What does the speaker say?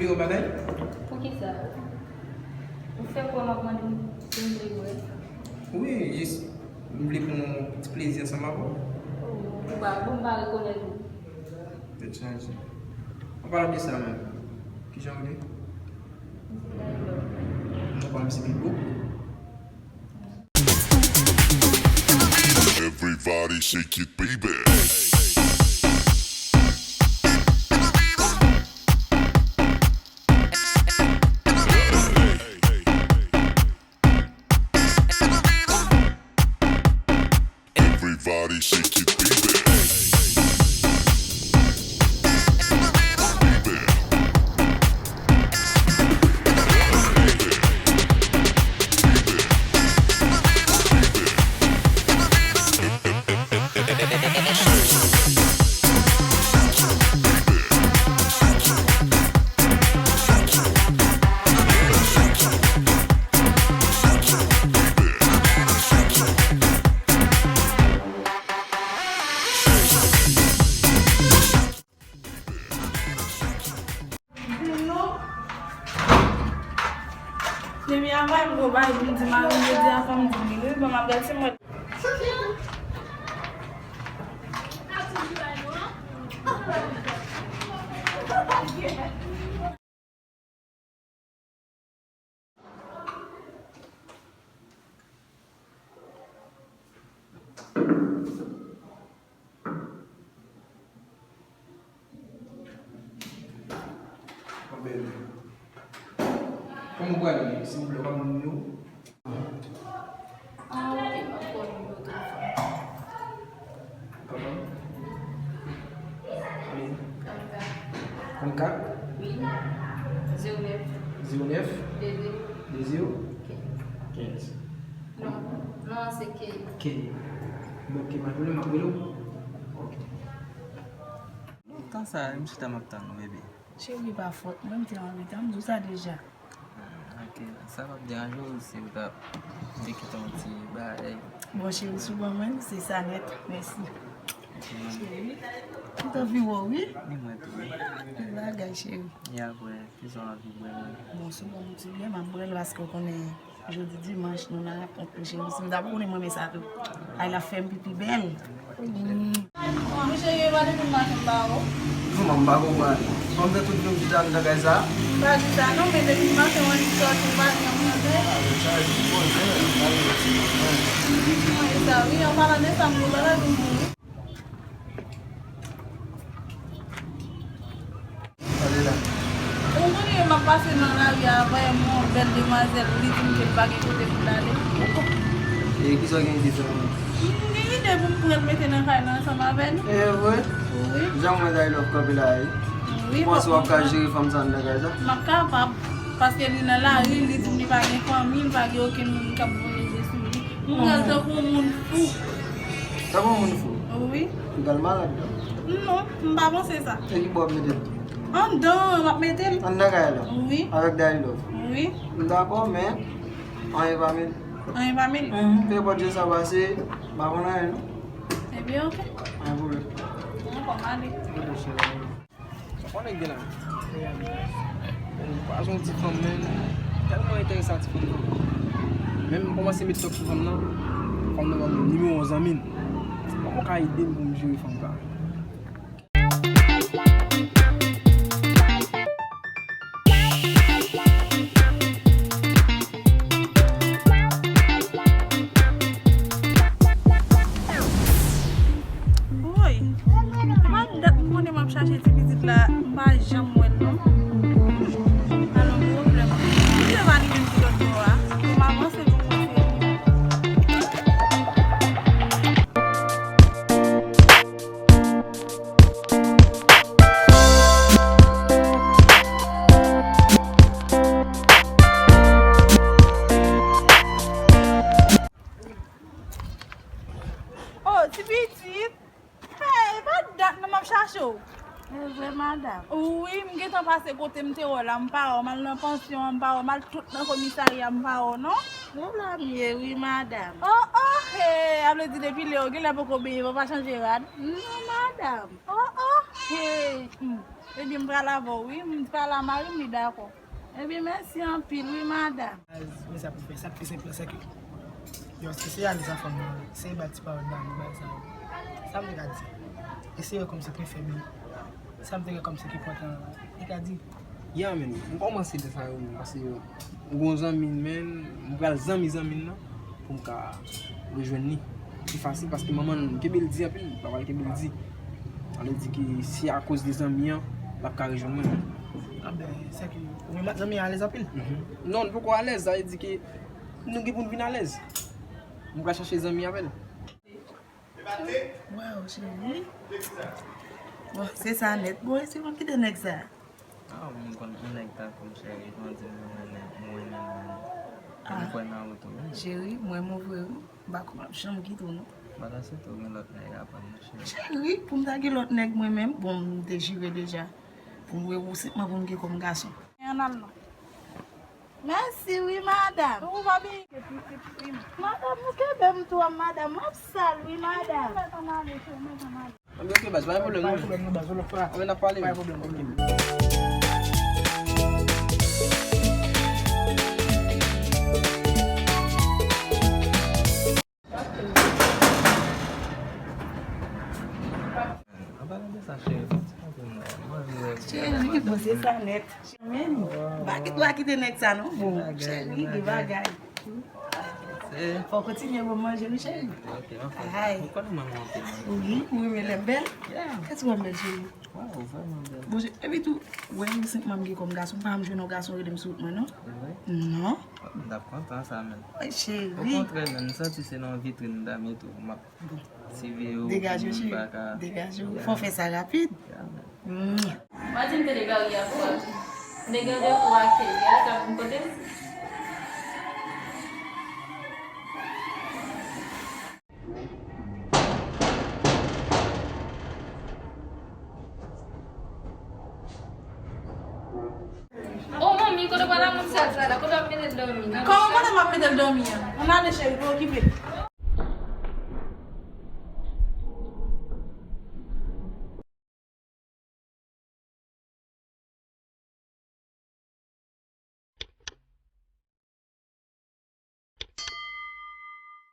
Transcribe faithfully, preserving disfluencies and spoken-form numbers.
Yo bagay? Poukisa? Ou fè kwè m ap mande m si m vle bwè? Wi, jis m vle pran yon ti plezi ansanm avè w. Oh, ou pa, bon, m pa rekonèt ou. Tèt chaje. An palan de sa menm, kijan w ye? M se Daylove. Non pa m se Pipo. Everybody shake it, baby. Everybody shake it, baby. Depi avè m go bay pou m di mari m jodi a fò m di li wi, bon m ap gade si mwen. Kòman w pral ye? Silvouplè, ou pa ban m nimewo? Ah, ok, m ap ba w nimewo telefòn. Kòman? Wi. Trannkat. Trannkat? Wi. Zewo nèf. Zewo nèf? De zewo. De zewo? Kenz. Kenz. Non, non, se K. K. Bon, ok, pa gen pwoblèm, m ap rele w. Ok. Lontan sa, m chita m ap tann ou, bebe. Cheri, pa fòt mwen, m te anreta, m di w sa deja. Ah, ok, sa p ap deranje w si w ta te kite yon ti bagay. Bon, cheri, si w ban mwen, se sa nèt. Mèsi. Ok, mami. Cheri, m t anvi wè w, wi. Ni mwen tou, wi. Bagay, cheri. Ya, bwè, kisa w anvi bwè, mami? Bon, si w ban m yon ti bwè, m ap bwè l paske w konnen jodi dimanch, nou nan rankont, wi, cheri. Si m ta konnen, mwen, men sa tou. Ay, l ap fè m pi, pi bèl. Mon cheri, e pa depi maten m pa wè w. Kòman m pa konprann? Fò m fè tout jou m chita anndan kay sa? M pa di sa non, men depi maten w annik sòti, ou pa janm rantre. Ah, men sa, se bon, men, m pa janm rantre. Mwen, e sa, wi, an palan de sa, m gen bagay pou m di w, wi. Gade la. Ou konnen m ap pase nan lari a, avè yon bèl demwazèl, li di m ke l pa gen kote pou l ale. E kisa w gen ide fè menm? M gen ide pou m pran l mete nan kay la ansanm avè nou. E vre? Wi. Jan mwen Daylove kanpe la, wi. Wi, ou panse w ap ka jere fanm sa anndan kay sa? M ap kapab, paske li nan lari, li di m li pa gen fanmi, li pa gen okenn moun k ap voye je sou li. M pran l tankou yon moun fou. Tankou yon moun fou? Wi. Li pral malad, non? Non, m pa panse sa. E ki bò w ap mete l? Anndan, m ap mete l. Anndan kay la? Wi. Avèk Daylove? Wi. M dakò, men anyen pa mele. Anyen pa mele? Mhm, nenpòt jan sa pase, m pa konn anyen, non. Ebyen, ok. Pa gen pwoblèm. Dakò, m ale. Ok, cheri. Sa pa nèg gen la. Menm pa son ti fanm, menm tèlman enterese a ti fanm nan. Menm m kòmanse met tòk sou fanm nan, fanm nan ban m nimewo yon zanmi l. Kòman w ka ede m pou m jere fanm sa? Woy, pa dat m konnen m ap chache ti pitit la, m pa janm wè l non. Alò, pwoblèm. Kite m ale menm ti lòt bò a. Pou m avanse pou m montre li. Oh, ti pitit! Hey, pa dat non m ap chache w. E vre, madanm? Wi, m gentan pase kote m te wè w la, m pa wè w, m al nan pansyon an, m pa wè w, m al tout nan komisarya, m pa wè w non. Se la m ye, wi, madanm. Oh, oh, hey, a vle di depi lè w genlè poko benyen, w pa chanje rad. Non, madanm. Oh, oh, hey. Hmm. Ebyen, m pral avè w, wi. M pral a mari m, li dakò. Ebyen, mèsi anpil, wi, madanm. Baz, men sa pou fè, sa k pi senp lan, se ke yo espesyalize a fanm nan, se ba ti pawòl damou, ba sa yo. Sa m te ka di? Eseye kòmsi trè fèb li. Sa m te gen kòmsi ki pòtan, li ka di. Ya, men, m kòmanse de sa yo, men, paske m gon zanmi m, men, m pral zanmi zanmi m nan, pou m ka rejwenn li. Pi fasil, paske manman l kenbe l di anpil, papa l kenbe l di. Sa vle di ke si akoz de zanmi an, l ap ka rejwenn mwen. Anben, se ke ou menm ak zanmi an alèz anpil? Mhm. Non, nou poko alèz, sa vle di ke nou gen pou n vin alèz. M pral chache zanmi avè l. Waw, cheri. Bon, se sa nèt. Bon, e si mwen kite nèg sa? Ah, mwen konn yon nèg tankou m, cheri, jan w di m ou renmen, ou renmen mwen. Ah. Mwen kwè nan ou tou, wi. Cheri, mwen mwen vre, wi. M pa kwè m ap janm kite w, non. Pandan se tan, ou gen lòt nèg apre m, cheri. Cheri, pou m ta gen lòt nèg mwen menm, bon, m te jire deja. Pou m wè ou senpman pou m gen kòm gason. Ann al non. Mèsi wi, madanm. Ou pa byen. Madanm, ou kenbe m tou, madanm. W ap sal wi, madanm. Mèt ann ale, cheri, mèt ann ale. Anben, ok, baz, pa gen pwoblèm, non. Pa gen pwoblèm, non, baz, yon lòt fwa. Anben, n ap pale, wi. Pa gen pwoblèm, ok. An palan de sa, cheri, fè ti kanpe m la. Mwen anvi wè. Cheri, bon, se sa nèt. Men, pa kite, pa kite nèg sa, non. Bon, cheri, gen bagay. Fò w kontinye bon manje, wi, cheri. Ok, anfen. Ay. Ou konnen mwen renmen anpil manje. Wi, ou renmen lè m bèl? Yeah. Kèt ou wè m bèl, cheri? Waw, vrèman bèl. Bon, epi tou, wè, m senpman m gen kòm gason, m pa janm jwenn yon gason rele m sou wout mwen, non. Vre? Non. M t ap kontan sa, men. Ay, cheri. Okontrè, men, m santi se nan yon vitrin m ta mete w, m ap siveye w pou m pa ka. Degaje w, cheri. Degaje w. Yeah. Fò w fè sa rapid. Yeah, men. Mm. Mwen di m te degare a pou w. M te gen randevou ak Kelly a, l t ap vin kote m. O manmi, kote pral a moun sal sa la? Kote w ap mete l dòmi? Kòman kote m ap mete l dòmi an? Ann ale cheri, pa okipe.